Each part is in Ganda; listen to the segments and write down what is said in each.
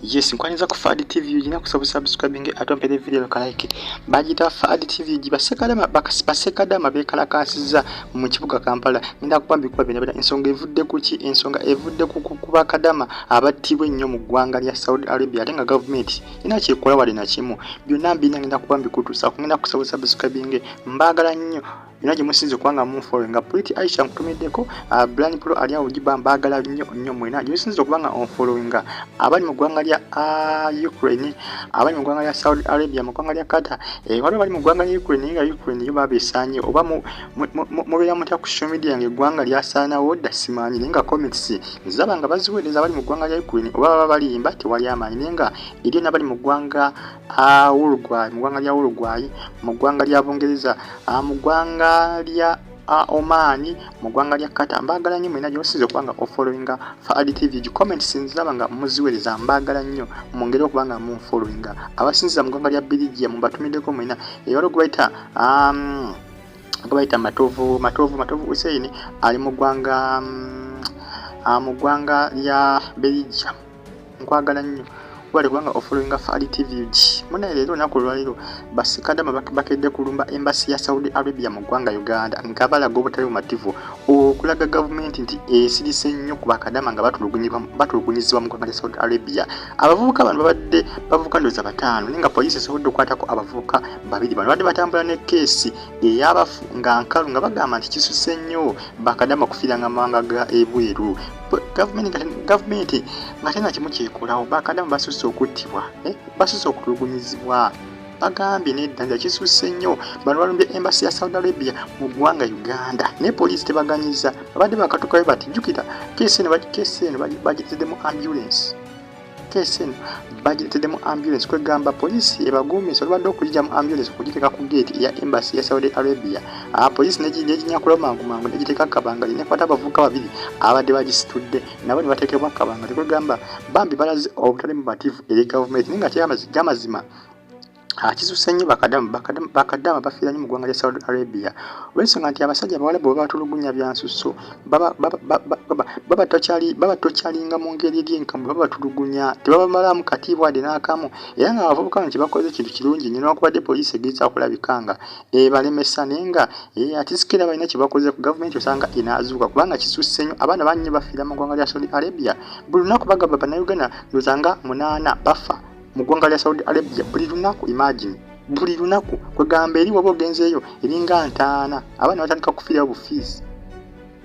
Yes, nkwaniriza ku Fahad TV ugina kusaba subscribing ate ompere video ka like. Bagiyita Fahad TV ug basekadama basekadama beekalakaasizza mu kibuga Kampala. Ngenda kuba mbikuba byonna byonna. Ensonga evudde ku ki? Ensonga evudde ku ku bakadama abattibwa ennyo mu ggwanga lya Saudi Arabia ate nga gavumenti erina kyekola wadde na kimu. Byonna mbirina ngenda kuba mbikutuusaako. Ngenda kusaba subscribing. Mbaagala nnyo. Yonna gye musinze okuba nga munfollowinga. Pretty Aisha nkutumiddeko, Brian Pro ali awo Juba mbaagala nnyo nnyo mwena gye musinze okuba nga onfollowinga. Abali mu ggwanga lya Ukraine, abali mu ggwanga lya Saudi Arabia, mu ggwanga lya Qatar, waliwo bali mu ggwanga lya Ukraine naye nga Ukraine yo babeesaanye oba mubeera mutya ku social media nga eggwanga lyasaanawo dda simanyi naye nga comments nziraba nga baziweereza abali mu ggwanga lya Ukraine oba baba balimba tewali amaanyi naye nga eri n'abali mu ggwanga Uruguay, mu ggwanga lya Uruguay, mu ggwanga lya Bungereza, mu ggwanga lya Oman, mu ggwanga lya Qatar. Mbaagala nnyo mwena gy'osinze okuba nga ofollowinga Fahad TV. Comments nziraba nga muziweereza, mbaagala nnyo mwongere okuba nga munfollowinga. Abasinziza mu ggwanga lya Belgium mbatumiddeko mwena. Waliwo gwe bayita gwe bayita Matovu, Matovu, Matovu Hussein ali mu ggwanga mu ggwanga lya Belgium. Nkwagala nnyo webale kubanga ofollowinga Fahad TV UG. Munaye leero olunaku olwaleero basekadama bakedde kulumba embassy ya Saudi Arabia mu ggwanga Uganda nga balaga obutali bumativu okulaga gavumenti nti esirise nnyo ku bakadama nga batulugunyizibwa mu ggwanga lya Saudi Arabia. Abavubuka bano babadde bavubuka ndowooza bataano naye nga poliisi esobodde okukwatako abavubuka babiri. Bano babadde batambula ne keesi ey'abafu nga nkalu nga bagamba nti kisusse nnyo bakadama okufiiranga mu mawanga ga ebweru. Gavumenti nga tena kimu kyekolawo, bakadama basusse okuttibwa, basusse okutulugunyizibwa. Bagambye nedda nti kisusse nnyo. Bano balumbye embassy ya Saudi Arabia mu ggwanga Uganda naye poliisi tebaganyiza. Babadde bakatukayo bati jjukira keesi eno keesi eno bagiteddemu mu ambulance. Keesi eno bagireetedde mu ambulance kwegamba poliisi ebaguumiza olubadde okugijja mu ambulance okugiteeka ku geeti eya embassy ya Saudi Arabia. Poliisi n'eginyakulawo mangu mangu n'egiteeka kabangali n'ekwata abavubuka babiri abadde bagisitudde nabo ne bateekebwa kabangali. Kwegamba bambi balaze obutali bumativu eri gavumenti naye nga kyamazima kisusse nnyo bakadama bafiira nnyo mu ggwanga lya Saudi Arabia olw'ensonga nti abasajja abawalabu bwe babatulugunya bya nsusso baba tokyalinga mu ngeri eri enkamu babatulugunya tebabamalaamu katiibwa wadde n'akamu era nga abavubuka bano kye bakoze kintu kirungi nnyo newankubadde poliisi egezaako okulabika nga ebalemesa naye nga ate sikera balina kye bakoze ku gavumenti osanga enaazuuka kubanga kisusse nnyo. Abaana bangi nnyo bafiira mu ggwanga lya Saudi Arabia buli lunaku bagamba bannayuganda ndowooza nga 8 bafa mu ggwanga lya Saudi Arabia buli lunaku. Imagine buli lunaku kwegamba eri waba ogenzeeyo eringa ntaana abaana batandika kufiirayo bufiisi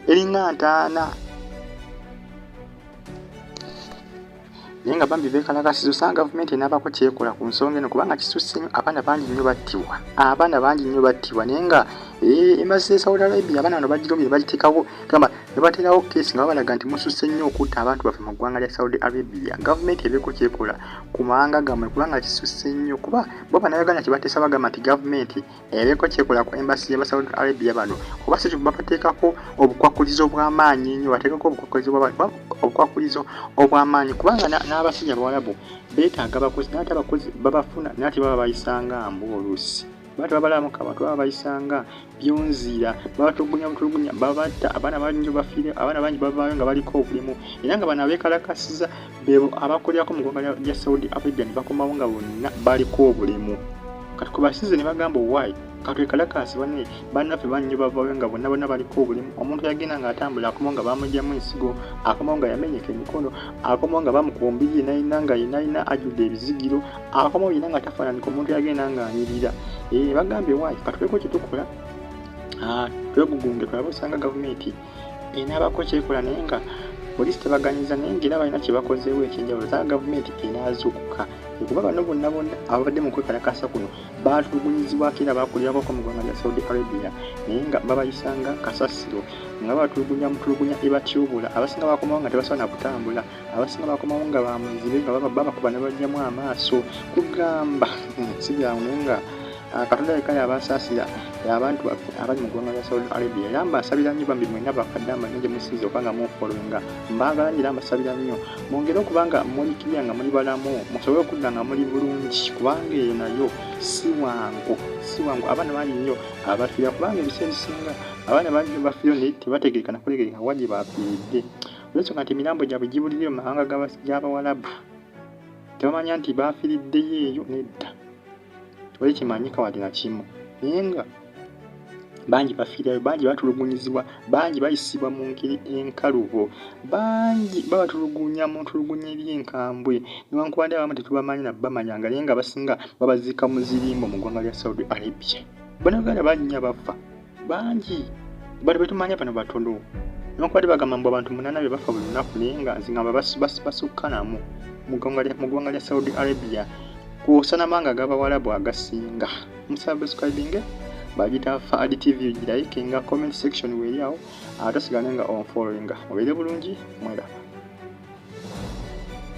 eringa ntaana naye nga bambi beekalakasiza osanga gavumenti enaabako kyekola ku nsonga eno kubanga kisusse nnyo. Abaana bangi nnyo battibwa, abaana bangi nnyo battibwa naye nga embassy ya Saudi Arabia abaana bano bagirumbye ne bagiteekawo gamba ne bateerawo keesi nga babalaga nti mususse nnyo okutta abantu baffe mu ggwanga lya Saudi Arabia. Gavumenti ebeeko kyekola ku mawanga gammwe kubanga kisusse nnyo kuba bo bannayuganda kye bateesa bagamba nti gavumenti ebeeko kyekola ku embassy y'aba Saudi Arabia bano oba si babateekako obukwakkulizo obw'amaanyi ennyo, bateekako obukwakkulizo obw'amaanyi kubanga n'abasajja abawalabu beetaaga abakozi naye ate abakozi babafuna naye ate baba bayisanga mbwa oluusi baba tebabalaamu abantu baba bayisanga byonziira babatulugunya butulugunya babatta abaana bangi nnyo bafiire abaana bangi bavaayo nga baliko obulemu era nga bano abeekalakasiza beebo abakolerako mu ggwanga lya Saudi Arabia ne bakomawo nga bonna baliko obulemu. Kati kwe basinze ne bagamba owaayi katwekalakaase banne bannaffe bangi nnyo bavaayo nga bonna bonna baliko obulemu. Omuntu yagenda ng'atambula akomawo nga bamuggyamu ensigo, akomawo nga yamenyeka emikono, akomawo nga bamukuba omubiri yenna yenna nga yenna yenna ajjudde ebizigiro, akomawo yenna nga tafaananika omuntu yagenda ng'anyirira. Bagambye waayi katubeeko kye tukola twegugunge tulabe osanga gavumenti enaabako kyekola naye nga poliisi tebaganyiza naye ng'era balina kye bakozeewo ekyenjawulo osanga gavumenti enaazuukuka kuba bano bonna bonna ababadde mu kwekalakaasa kuno baatulugunyizibwako era baakulirako mu ggwanga lya Saudi Arabia naye nga babayisanga kasasiro nga babatulugunya mutulugunya ebatyoboola. Abasinga bakomawo nga tebasobola na kutambula, abasinga bakomawo nga bamuzibe nga babakuba ne baggyamu amaaso kugamba si byangu naye nga Katonda yekka y'abasaasira abantu baffe abali mu ggwanga lya Saudi Arabia. Era mbasabira nnyo bambi mwenna bakadde gye musinze okuba nga munfollowinga mbaagala nnyo era mbasabira nnyo mwongere okuba nga mulikirya nga muli balamu musobole okudda nga muli bulungi kubanga eyo nayo si wangu, si wangu. Abaana bangi nnyo abafiira kubanga ebiseera ebisinga abaana bangi nnyo bafiirayo naye tebategeereka na kutegeereka wa gye bafiiridde olw'ensonga nti emirambo gyabwe gibulirayo mu mawanga g'Abawalabu. Tebamanya nti baafiiriddeyo eyo nedda, tewali kimanyika wadde na kimu, naye nga bangi bafiirayo, bangi batulugunyizibwa, bangi bayisibwa mu ngeri enkalubo, bangi babatulugunya mu ntulugunya eri enkambwe, newankubadde abamu tetubamanyi na bamanyanga, naye nga abasinga babaziika mu zirimbo mu ggwanga lya Saudi Arabia. Bannayuganda bangi nnyo abafa, bangi bano betumanya bano batono, newankubadde bagamba mbu abantu 8 be bafa buli lunaku, naye nga nze ngamba basukka namu mu ggwanga lya Saudi Arabia kwosa n'amawanga ag'Abawarabu agasinga. Musubscribinge bagita Fahad TV, girayikinga, comment section weeri awo, ate osigale nga onfollowinga. Mubeere bulungi, mweraba.